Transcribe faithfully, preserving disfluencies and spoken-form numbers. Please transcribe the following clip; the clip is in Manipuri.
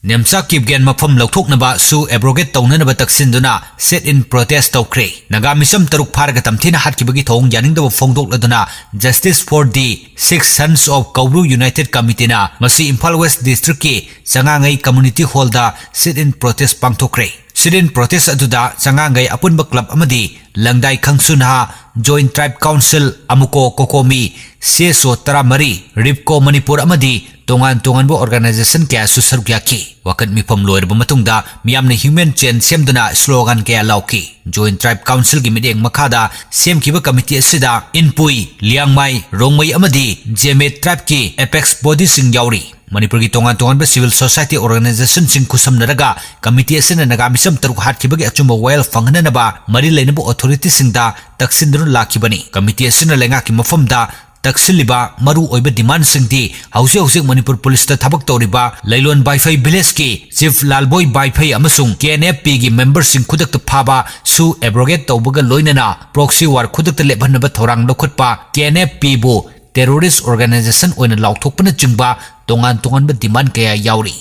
ꯅꯦꯝꯆꯥ ꯀꯤꯞꯒꯦꯟ ꯃꯐꯝ ꯂꯧꯊꯣꯛꯅꯕ ꯁꯨ ꯑꯦꯕ꯭ꯔꯣꯒꯦꯠ ꯇꯧꯅꯅꯕ ꯇꯛꯁꯤꯟꯗꯨꯅ sit-in protest ꯇꯧꯈ꯭ꯔꯦ꯫ ꯅꯥꯒꯥ ꯃꯤꯆꯝ ꯇꯔꯨꯛ ꯐꯥꯔꯒ ꯇꯝꯊꯤꯅ ꯍꯥꯠꯈꯤꯕꯒꯤ ꯊꯧꯑꯣꯡ ꯌꯥꯅꯤꯡꯗꯕ ꯐꯣꯡꯗꯣꯛꯂꯗꯨꯅ Justice for the Six Sons of Kaubru United Committeeꯅ ꯉꯁꯤ ꯏꯝꯐꯥꯜ ꯋꯦꯁ ꯗꯤꯁꯇ꯭ꯔꯤꯛꯀꯤ ꯆꯉꯥꯡꯉꯩ ꯀꯝꯃ꯭ꯌꯨꯅꯤꯇꯤ ꯍꯣꯜꯗ sit-in protest ꯄꯥꯡꯊꯣꯛꯈ꯭ꯔꯦ꯫ Sit-in protest ꯑꯗꯨꯗ ꯆꯉꯥꯡꯉꯩ ꯑꯄꯨꯟꯕ ꯀ꯭ꯂꯕ ꯑꯃꯗꯤ ꯂꯪꯗꯥꯏ ꯈꯪꯁꯨ ꯅꯍꯥ, Joint Tribe Council, ꯑꯃꯨꯀꯣ ꯀꯣꯀꯣꯃꯤ, C S ꯑꯣ ꯇꯔꯥꯃꯔꯤ, ꯔꯤꯞꯀꯣ ꯃꯅꯤꯄꯨꯔ ꯑꯃꯗꯤ ꯇꯣꯉꯥꯟ ꯇꯣꯉꯥꯟꯕ organization ꯀꯌꯥꯁꯨ ꯁꯔꯨꯛ ꯌꯥꯈꯤ꯫ ꯋꯥꯀꯠ ꯃꯤꯐꯝ ꯂꯣꯏꯔꯕ ꯃꯇꯨꯡꯗ ꯃꯤꯌꯥꯝꯅ human chain ꯁꯦꯝꯗꯨꯅ slogan ꯀꯌꯥ ꯂꯥꯎꯈꯤ꯫ Joint Tribe Councilꯒꯤ ꯃꯤꯠꯌꯦꯡ ꯃꯈꯥꯗ ꯁꯦꯝꯈꯤꯕ ꯀꯃꯤꯇꯤ ꯑꯁꯤꯗ ꯏꯟꯄꯨꯏ, ꯂꯤꯌꯥꯡꯃꯥꯏ, ꯔꯣꯡꯃꯩ ꯑꯃꯗꯤ ꯖꯦꯃꯦ tribeꯀꯤ apex bodyꯁꯤꯡ ꯌꯥꯎꯔꯤ꯫ ꯃꯅꯤꯄꯨꯔꯒꯤ ꯇꯣꯉꯥꯟ ꯇꯣꯉꯥꯟꯕ civil society organizationꯁꯤꯡ ꯈꯨꯠꯁꯝꯅꯔꯒ ꯀꯃꯤꯇꯤ ꯑꯁꯤꯅ ꯅꯥꯒꯥ ꯃꯤꯆꯝ ꯇꯔꯨꯛ ꯍꯥꯠꯈꯤꯕꯒꯤ ꯑꯆꯨꯝꯕ ꯋꯥꯌꯦꯜ ꯐꯪꯍꯟꯅꯅꯕ ꯃꯔꯤ ꯂꯩꯅꯕ authorityꯁꯤꯡꯗ ꯇꯛꯁꯤꯟꯗꯨꯅ ꯂꯥꯛꯈꯤꯕꯅꯤ꯫ ꯀꯃꯤꯇꯤ ꯑꯁꯤꯅ ꯂꯩꯉꯥꯛꯀꯤ ꯃꯐꯝꯗ ꯇꯛꯁꯤꯜꯂꯤꯕ ꯃꯔꯨ ꯑꯣꯏꯕ demandꯁꯤꯡꯗꯤ ꯍꯧꯖꯤꯛ ꯍꯧꯖꯤꯛ ꯃꯅꯤꯄꯨꯔ ꯄꯨꯂꯤꯁꯇ ꯊꯕꯛ ꯇꯧꯔꯤꯕ ꯂꯩꯂꯣꯟ ꯕꯥꯏꯐꯩ villageꯀꯤ chief ꯂꯥꯜꯕꯣꯏ ꯕꯥꯏꯐꯩ ꯑꯃꯁꯨꯡ KNFPꯒꯤ memberꯁꯤꯡ ꯈꯨꯗꯛꯇ ꯐꯥꯕ, ꯁꯨ abrogate ꯇꯧꯕꯒ ꯂꯣꯏꯅꯅ proxy war ꯈꯨꯗꯛꯇ ꯂꯦꯞꯍꯟꯅꯕ ꯊꯧꯔꯥꯡ ꯂꯧꯈꯠꯄ, KNFPꯕꯨ terrorist organization ꯑꯣꯏꯅ ꯂꯥꯎꯊꯣꯛꯄꯅꯆꯤꯡꯕ ꯇꯣꯉꯥꯟ ꯇꯣꯉꯥꯟꯕ demand ꯀꯌꯥ ꯌꯥꯎꯔꯤ꯫